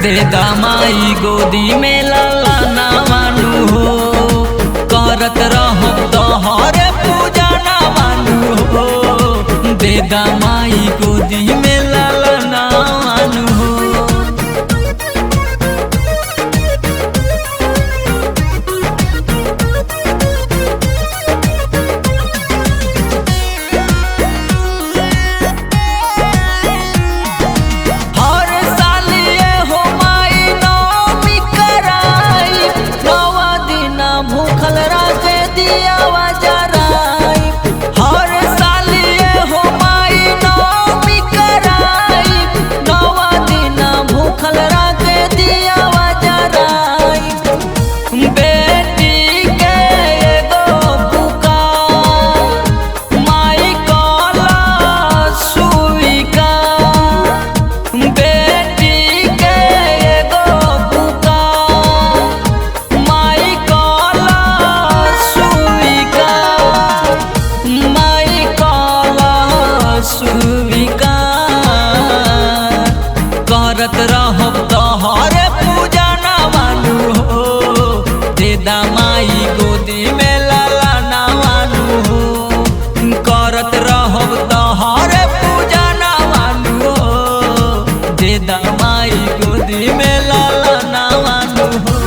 दे दामाई गोदी में लाला ना मानू हो, करत रहो तोहर पूजा ना मानू हो, दे दामाई गोदी में लाला ना मानू हो। हर साल ये हो माई नौमी कराई, नौवा दिना भूखल राखे दियावा जराई। हर साल ये हो माई नौमी कराई, नौवा दिना भूखल राखे दियावा जराई। बेटी के एगो पुकार माई कला स्वीकार, बेटी के एगो पुकार माई कला स्वीकार, माई कला स्वीकार। करत रहो तोहर पूजा ना मानू हो, दे दामाई गोदी में लाला ना मानू हो, करत रहो तोहर पूजा ना मानू हो, दे दामाई गोदी में लाला ना मानू हो।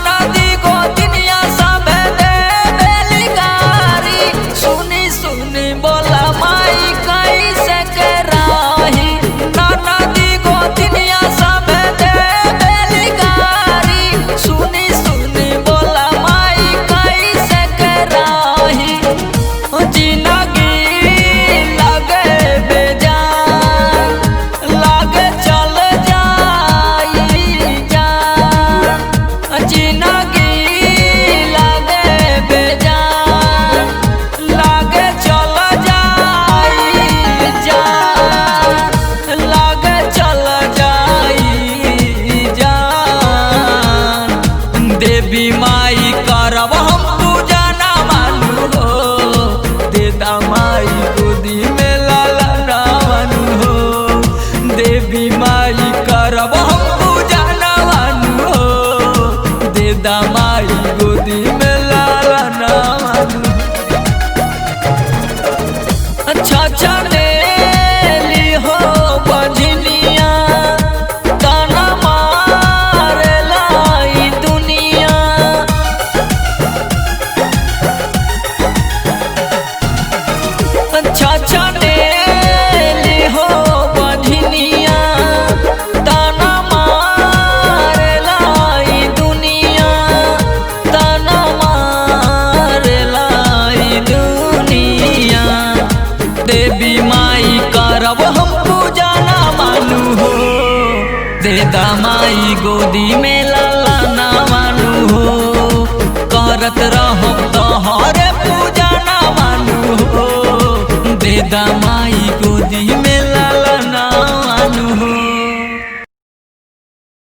नदी गोतिनिया सब देवेली गारी, सुनी सुनी बोला माई कैसे कराही। नदी गोतिनिया सब देवेली गारी, सुनी सुनी बोला माई कैसे कराही। जिंदगी लगे बेजान, लागे चल जाई जान, जिंदगी लागे बेजान, लागे चल जाई जान, लागे चल जाई जान। देवी माई करब हम पूजा ना मानू हो, दे दामाई गोदी में लाला ना मानू हो, देवी माई करब हम पूजा ना मानू हो, दे दामाई गोदी में लाला ना मानू हो। अच्छा अच्छा नेली हो बजनिया, ताना मारेला ई दुनिया। अच्छा अच्छा नेली हो बजनिया, ताना मारेला ई दुनिया, ताना मारेला ई दुनिया। देवी माई करब हम पूजा ना मानू हो, दे दामाई गोदी में लाला ना मानू हो, करत